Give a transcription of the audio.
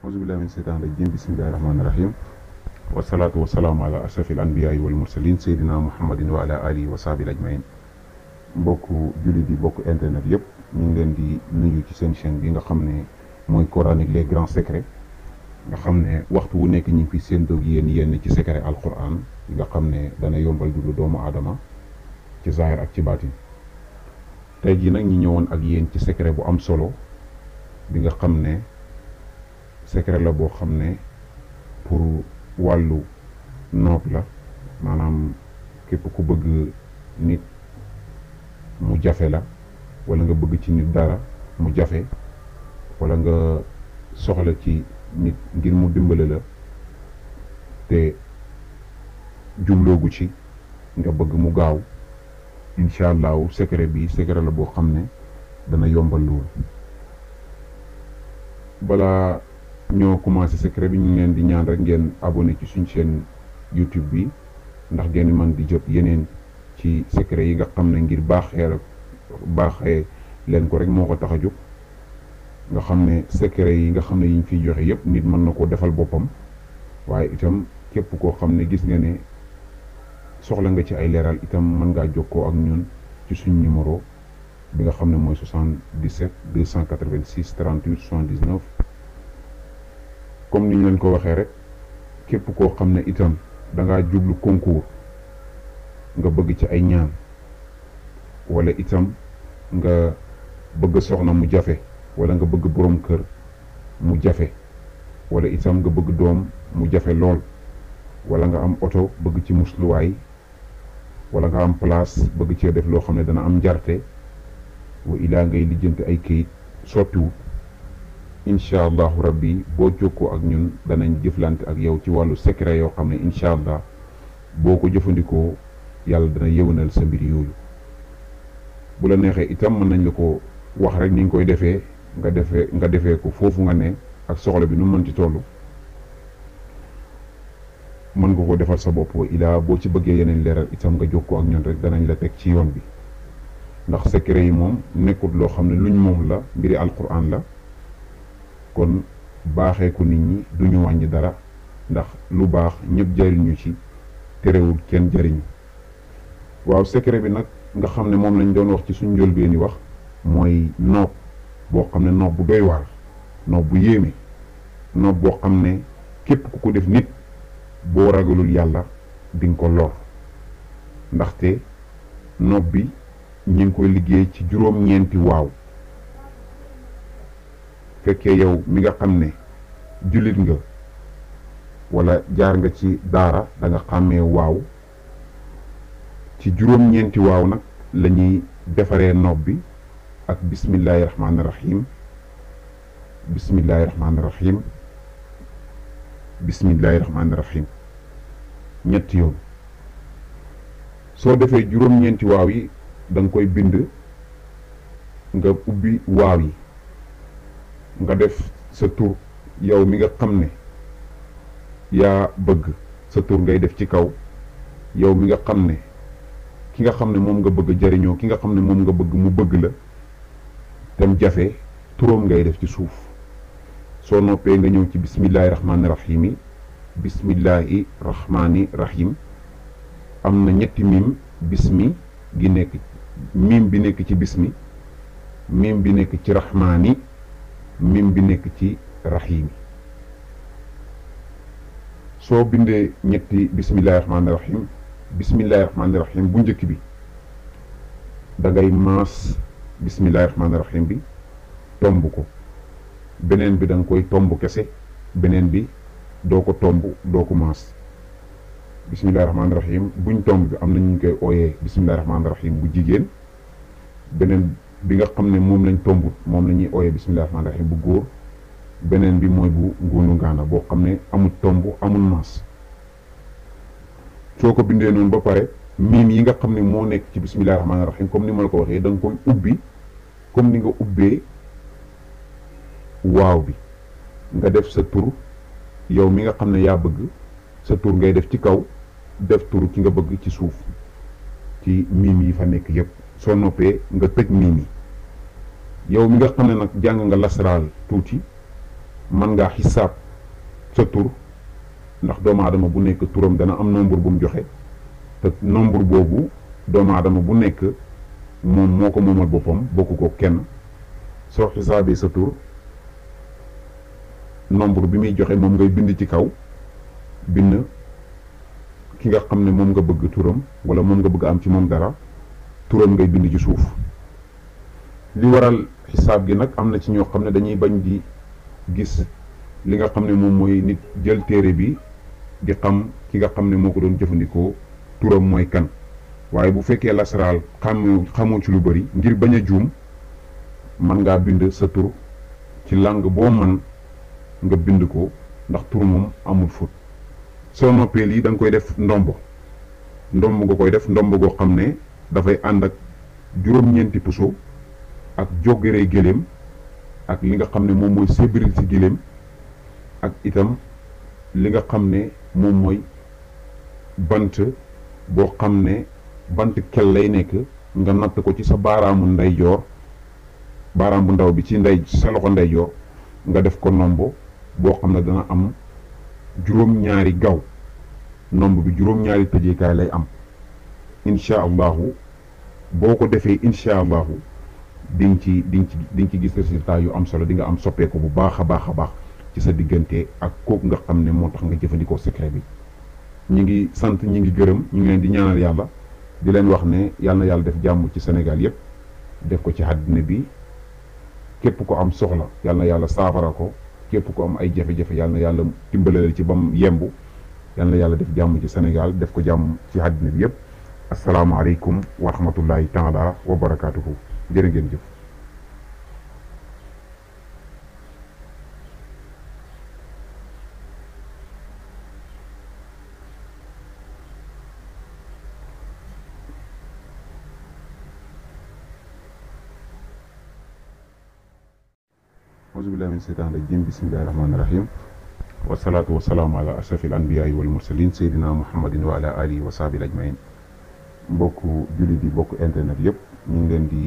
auzubillahi min seytaan rajim bismillahi rahmaani rahim wasalaatu wasalaamu ala ashrafil anbiyaai wal mursalin seydina muhammadin wa ala alihi wa sahbihi ajmain mbokk jullit yi bokk internet yëpp ñu ngi leen di nuyu ci seen chaîne bi nga xam ne mooy coranique les grands secrets nga xam ne waxtu wu nekk ñu ngi fi seen doog yenn ci secret alquran yi nga xam ne dana yombal dundu doomu aadama ci zahir ak ci baatin tey jii nag ñu ñëwoon ak yéen ci secret bu am solo bi nga xam ne secret la boo xam ne pour wàllu noob la maanaam képp ku bëgg nit mu jafe la wala nga bëgg ci nit dara mu jafe wala nga soxla ci nit ngir mu dimbale la te jubloogu ci nga bëgg mu gaaw incha allahu secret bi secret la boo xam ne dana yombal loolu. balaa ñoo commencé secret bi ñu ngi leen di ñaan rek ngeen abonné ci suñ chaîne YouTube bi ndax ngeen man di jot yeneen ci secret yi nga xam ne ngir baaxee leen ko rek moo ko tax a jóg nga xam ne secret yi nga xam ne yi ñu fiy joxe yépp nit mën na koo defal boppam waaye itam képp koo xam ne gis nga ne soxla nga ci ay leeral itam mën ngaa jokkoo ak ñun ci suñ numéro bi nga xam ne mooy 77 286 38 79 comme ni ñu leen ko waxee rek képp koo xam ne itam da ngaa jublu concours nga bëgg ci ay ñaan wala itam nga bëgg soxna mu jafe wala nga bëgg borom kër mu jafe wala itam nga bëgg doom mu jafe lool wala nga am oto bëgg ci musluwaay wala nga am place bëgg cee def loo xam ne dana am njarte wa ilaa ngay lijjanti ay këyit sottiwut incha allahu rabbi boo jokkoo ak ñun danañ jëflante ak yow ci wàllu secret yoo xam ne incha allah boo ko jëfandikoo yàlla dana yëwanal sa mbir yooyu. bu la neexee itam mën nañ la ko wax rek ni nga koy defee nga defee ko foofu nga ne ak soxla bi nu mën ci toll mën nga ko defal sa bopp wa ilaa boo ci bëggee yeneen leeral itam nga jokkoo ak ñun rek danañ la teg ci yoon bi. ndax secret yi moom nekkut loo xam ne luñ moom la mbiri alquran la kon baaxee ko nit ñi duñu wàññi dara ndax lu baax ñëpp jariñu ci terewul kenn jariñu. waaw secret bi nag nga xam ne moom lañ doon wax ci suñ njëlbéeni wax mooy noob boo xam ne noob bu doy waar noob bu yéeme noob boo xam ne képp ku ko def nit boo ragalul yàlla di nga ko lor ndaxte noob bi ñu ngi koy liggéey ci juróom-ñeenti waaw fekkee yow mi nga xam ne jullit nga wala jaar nga ci daara da nga xàmmee waaw ci juróom-ñeenti waaw nag la ñuy defaree noob bi ak bismillahi rahmaani rahim bismillahi rahmaani rahim bismillahi rahmaani rahim ñetti yoon soo defee juróom-ñeenti waaw yi da nga koy bind nga ubbi waaw yi nga def sa tur yow mi nga xam ne yaa bëgg sa tur ngay def ci kaw yow mi nga xam ne ki nga xam ne moom nga bëgg jariñoo ki nga xam ne moom nga bëgg mu bëgg la tem jafe turam ngay def ci suuf soo noppee nga ñëw ci bismillahi rahmaani rahim yi bismillahi rahmaani rahim am na ñetti mim bismi gi nekk mim bi nekk ci bismi mim bi nekk ci rahmaani mim bi nekk ci rahimi soo bindee ñetti bismillahi rahmaani rahim bu njëkk bi da ngay maas bismillahi rahmaani rahim bi tomb ko beneen bi da nga koy tomb kese beneen bi doo ko tomb doo ko maas bismillahi rahmaani rahim buñ tomb bi am na ñu koy ooyee bismillahi rahmaani rahim bu jigéen beneen bi nga xam ne moom lañ tombut moom la ñuy ooyee bismillahi rahmaani rahim bu góor beneen bi mooy bu nguunu ngaana boo xam ne amul tomb amul maas soo ko bindee noonu ba pare miim yi nga xam ne moo nekk ci bismillahi rahmaani rahim comme ni ma la ko waxee da nga koy ubbi comme ni nga ubbee waaw bi nga def sa tur yow mi nga xam ne yaa bëgg sa tur ngay def ci kaw def turu ki nga bëgg ci suuf ci miim yi fa nekk yépp soo noppee nga tëj miim yi yow mi nga xam ne nag jàng nga lasraal tuuti mën ngaa xisaab sa tur ndax doomu aadama bu nekk turam dana am nombre bu mu joxe te nombre boobu doomu aadama bu nekk moom moo ko moomal boppam bokku ko kenn soo xisaabee sa tur nombre bi muy joxe moom ngay bind ci kaw bind ki nga xam ne moom nga bëgg turam wala moom nga bëgg am ci moom dara turam ngay bind ci suuf. li waral xisaab gi nag am na ci ñoo xam ne dañuy bañ di gis li nga xam ne moom mooy nit jël téere bi di xam ki nga xam ne moo ko doon jëfandikoo turam mooy kan waaye bu fekkee lasaraal xamoo ci lu bari ngir bañ a juum man ngaa bind sa tur ci langue boo man nga bind ko ndax tur moom amul fut soo noppee lii da nga koy def ndombo nga koy def ndombo goo xam ne dafay ànd ak juróom-ñeenti puso ak jóggeree géléem ak li nga xam ne moom mooy sébril ci géléem ak itam li nga xam ne moom mooy bant boo xam ne bant kel lay nekk nga natt ko ci sa baaraamu ndeyjoor baaraam bu ndaw bi ci sa loxo ndeyjoor nga def ko nombo boo xam ne dana am juróom-ñaari gaw nomb bi juróom-ñaari tëjeekaay lay am incha allahu boo ko defee incha allahu di nga ci gis résultat yu am solo di nga am soppeeku bu baax a baax ci sa diggante ak kooku nga xam ne moo tax nga jëfandikoo secret bi. ñi ngi sant ñi ngi gërëm ñu ngi leen di ñaanal yàlla di leen wax ne yal na yàlla def jàmm ci Sénégal yépp def ko ci àddina bi képp ko am soxla yal na yàlla saafara ko képp ko am ay jafe-jafe yal na yàlla dimbalal ci bam yembu yal na yàlla def jàmm ci Sénégal def ko jàmm ci àddina bi yépp. asalaamaaleykum wa rahmatullahi taala wa barakaatuhu jërë ngeen jëf. auzu billahi min seytaan rajim bismillahi rahmaani rahim wasalaatu wasalaamu ala ashrafil anbiyaai wal mursalin seydina muhammadin wa ala alihi wa sahbihi ajmain mbokku jullit yi bokk internet yëpp ñu ngi leen di